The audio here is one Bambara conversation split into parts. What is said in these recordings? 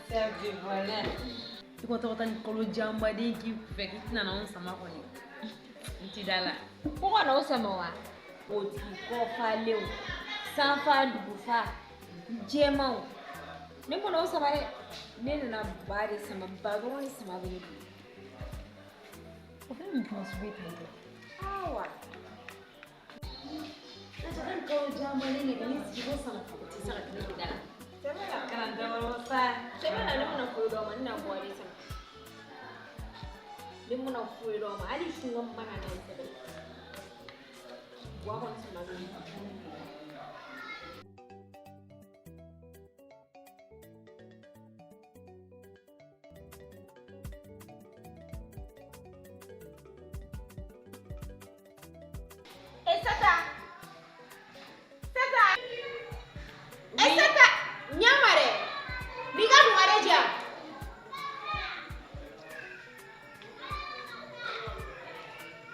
Sɛ I ko tɔgɔ ni kalo janbaden k'i fɛ k'i tɛna n'anw sama kɔni n ti da la. Ko ka n'aw sama wa? O tigi kɔfalenw, sanfa dugufa, jɛmanw. Ne ma n'aw sama dɛ. Ne nana ba de sama, ba dɔrɔn de sama bɛ ne bolo. O fɛnɛ mun kuma sugu ye tan tɔ? Awa. Ne tɛ ni kalo janbaden de ka n'i sigi ko sama o tɛ se ka kɛ ne ti da la. Sɛbɛ la. Kana n dabɔ sa. Sɛbɛ la ne mana foyi d'aw ma, ne na bɔ de sama. Ne mana foyi d'aw ma, hali sunga mana na ye sɛbɛ la. Buwa kɔni sama bɛ ne bolo. E Sata! Sata! E Sata! Ɲama dɛ! N'i ka dungare di yan.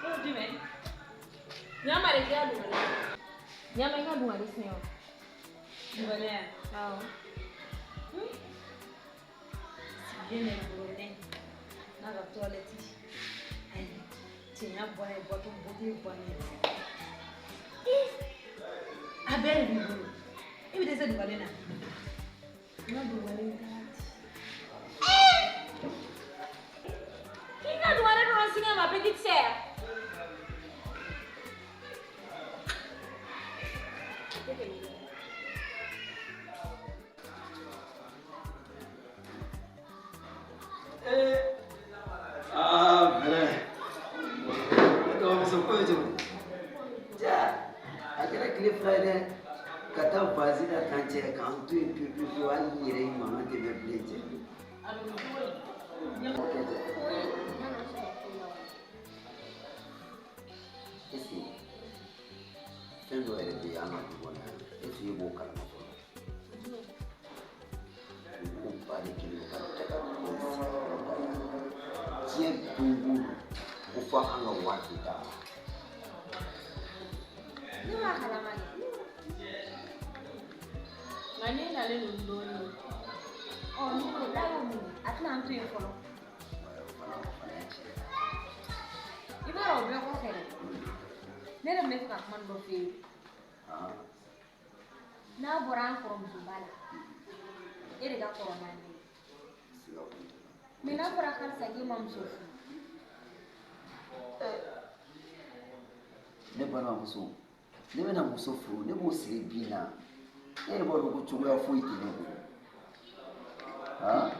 Ko jumɛn? Ɲama de k'i ka dungare. Ɲama i ka dungare sɛgɛn o. Dugalen ya? Awɔ. Sigilen bɛ bolo dɛ. N'a ka toilette. Ayi, cɛnya bɔra yen, bɔtɔ bɔtɔ bɔra yen. A bɛɛ de b'i bolo. I bɛ dɛsɛ dugalen na. N ka dugalen t'a di. K'i ka dungare dɔrɔn sɛgɛn ma petite sœur. Ah, vrai. Ne dɔgɔmuso ko bɛ cogo di? Ja, a kɛra tile 2 ye dɛ. Ka taa vazi la tan cɛ k'an to yen pewu pewu pewu hali n yɛrɛ mankan tɛ mɛn bilen cɛ. O kɛ cɛ. Est-ce que fɛn dɔ yɛrɛ bɛ yen an ka du kɔnɔ yan est-ce que e b'o kalama fɔlɔ? Ko ba de kɛlen don ka daga bɛɛ sigi anw da la. Diɲɛ don o don ko fo an ka wari de d'a ma. Ne b'a kalama dɛ. Nka ne nalen don dɔɔnin. Ɔ ne ko n'a y'o minɛ, a tɛna an to yen fɔlɔ. O fana o fana ye tiɲɛ ye. I b'a dɔn o bɛɛ kɔfɛ dɛ. Ne yɛrɛ tun bɛ fɛ ka kuma dɔ f'e ye. N'a bɔra an kɔrɔmusoba la, e de ka kɔrɔ n'an ye. Siga foyi t'o la. Mɛ n'a fɔra karisa k'e ma muso furu. Ne balimamuso, ne bɛna muso furu, ne b'o siri bin na. E yɛrɛ b'a dɔn ko cogoya foyi tɛ ne bolo. Han?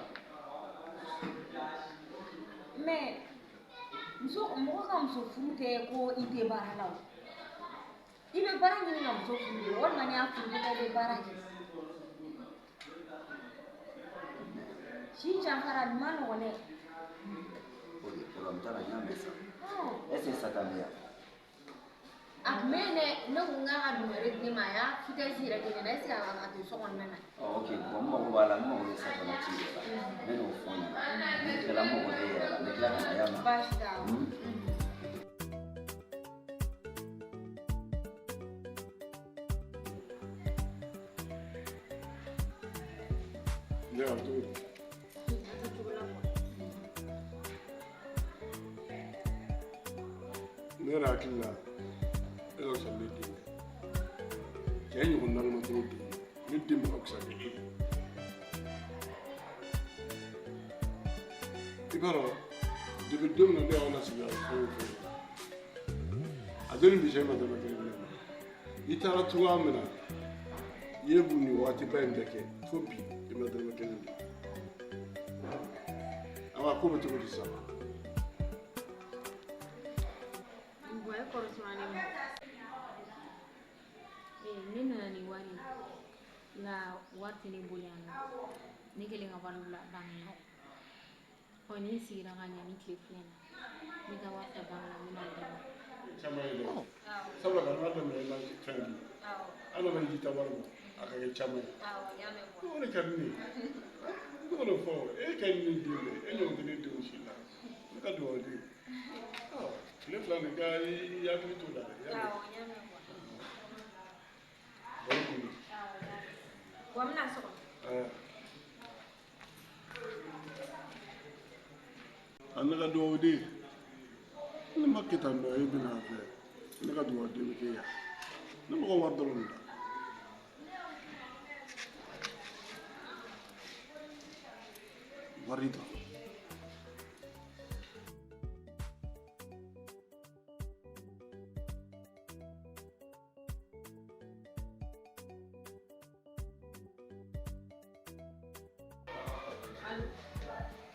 Mɛ muso mɔgɔ ka muso furu tɛ ko i tɛ baara la o. I bɛ baara ɲini ka muso furu de walima n'i y'a furu ko bɛ baara kɛ. Si janfara nin ma nɔgɔn dɛ. Ok, problème t'a la, n y'a mɛn sisan. Est-ce que Satan bɛ yan? A tun bɛ yen dɛ, ne ko n k'a ka dungare di ne ma, a y'a futɛsi yɛrɛ di ne ma, est ce que a tɛ so kɔnɔna na? Ɔ, ok, bon n mago b'a la, n mago bɛ Satan na ci de la. N bɛ n'o fɔ n ɲɛna. Ni n tilala n mago bɛ e yɛrɛ la, n bɛ tila ka na y'a mɛn. Baasi t'a la. Ne y'a cogo di? Ne yɛrɛ hakili la e ka fisa ne den ye. Cɛ ɲɔgɔn naloma tɛ ne den ye. Ne den bɛ ka fisa ni e ye. I b'a dɔn depuis don min na ne y'aw lasigi yan fɛn o fɛn a don ni bi cɛ ma dɔrɔmɛ kelen di ne ma. I taara cogoya min na i ye nin waatiba in bɛɛ kɛ fo bi i ma dɔrɔmɛ kelen di. Awa ko bɛ cogo di sisan? Bon, e kɔrɔ sɔrɔ ne ma. Ne nana ni wari ye, nka wari tɛ ne bolo yan nɔ. Ne kɛlen ka wari bila banki la. Ɔ ni n sigira ka ɲɛ ni tile filɛ nin ye, n bɛ taa wari ta banki la, n bɛ na d'i ma. Caman ye dɛ. Sabula ka n'a daminɛ i ma fɛn di. Hali n'a ma ji ta wari bɔ, a ka kɛ caman ye. O de ka di ne ye. Ne k'o de fɔ, e ka ɲi ne den bɛɛ, e ɲɔgɔn tɛ ne denw si la. Ne ka dugawu den. Tile 2 nin ka i hakili t'o la dɛ. N y'a mɛn. Baro kun don. Wa n bɛna so kɔnɔ. A ne ka dugawu den ne ma kɛ tan nɔ e bɛna a fɛ ne ka dugawu den bɛ kɛ yan ne mɔgɔ wari dɔrɔn de la. Wari dɔrɔn.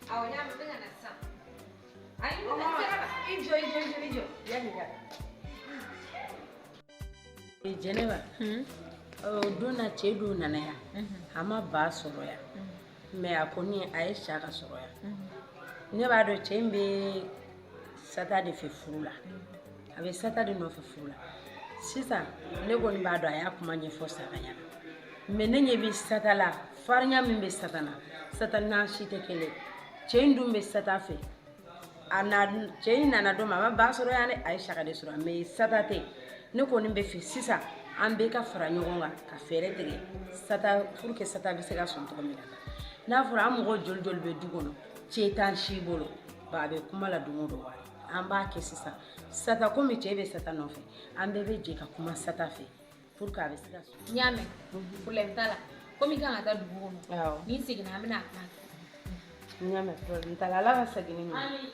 Awɔ, n y'a mɛn, n bɛ ka na sisan. Ayi, n bɛ na sira la. I jɔ, i jɔ, i jɔ, i jɔ. Yanni ka. Jɛnɛba, o don na cɛ dun nana yan, a ma ba sɔrɔ yan, mais a kɔni a ye sa ka sɔrɔ yan. Ne b'a dɔn cɛ in bɛ Sata de fɛ furu la, a bɛ Sata de nɔfɛ furu la. Sisan ne kɔni b'a dɔn a y'a kuma ɲɛfɔ Saka ɲɛna, mais ne ɲɛ bɛ Sata la, farinya min bɛ Sata na, Sata n'an si tɛ kelen. Cɛ in dun bɛ Sata fɛ. A na cɛ in nana don min, a ma ba sɔrɔ yan dɛ, a ye saka de sɔrɔ yan, mais Sata tɛ. Ne kɔni bɛ fɛ sisan an bɛɛ ka fara ɲɔgɔn kan ka fɛɛrɛ tigɛ Sata pour que Sata bɛ se ka sɔn cogo min na. N'a fɔra an mɔgɔ joli joli bɛ du kɔnɔ, cɛ t'an si bolo, ba a bɛ kuma la don o don wari. An b'a kɛ sisan Sata komi cɛ bɛ Sata nɔfɛ, an bɛɛ bɛ jɛ ka kuma Sata fɛ pour que a bɛ se ka sɔn. N y'a mɛn, problème t'a la, komi i kan ka taa dugu kɔnɔ. Awɔ. Ni n seginna an bɛna a kuma. N y'a mɛn, problème t'a la, Ala ka segin ni ɲuman ye.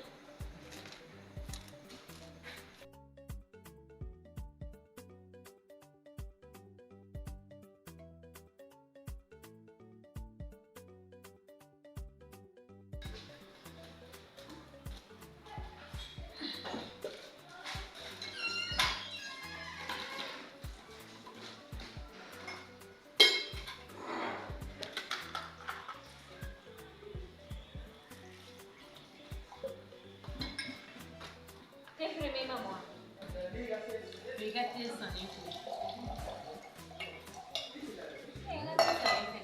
Te fere ma mɔ. I ka te sanni to. Ee, n ka te sanni fɛnɛ.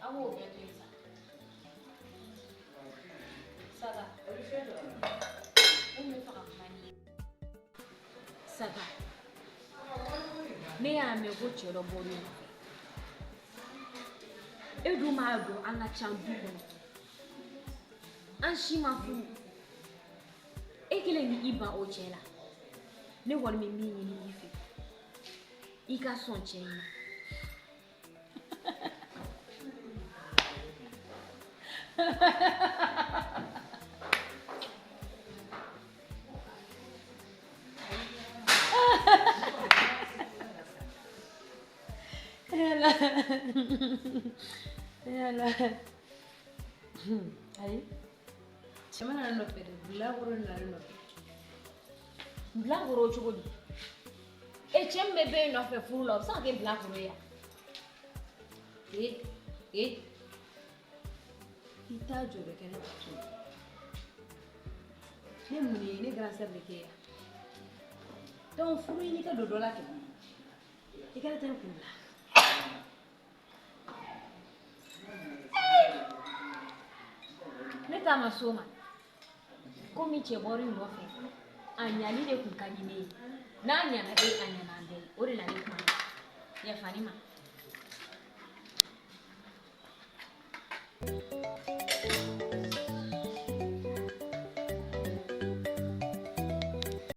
An b'o bɛɛ to yen sa. Saka. Ne tun bɛ fɛ ka kuma n'i ye. Saka. Ne y'a mɛn ko cɛ dɔ bɔr'i nɔfɛ. E dun b'a dɔn an ka ca du kɔnɔ. An si ma furu. E kelen k'i ban o cɛ la. Ne kɔni bɛ min ɲini i fɛ, i ka sɔn cɛ in ma. Yala. Yala. Ayi. Cɛ ma nana nɔfɛ dɛ, bilakoro nana nɔfɛ. Bilakoro cogo di? E cɛ min bɛ bɛɛ nɔfɛ furu la, o bɛ se ka kɛ bilakoro ye wa? Ee ee. I t'a jɔ dɛ kɛ ne to. Ne mun ye ne grand sœur de kɛ yan. Donc furu ɲini ka don dɔ la kɛ. I kana taa n kun bila. Ne ta ma s'o ma. Komi cɛ bɔr'i nɔfɛ, a ɲali de kun ka di ne ye. N'a ɲana e, a ɲana an bɛɛ ye. O de la ne kumana. Yafa ne ma.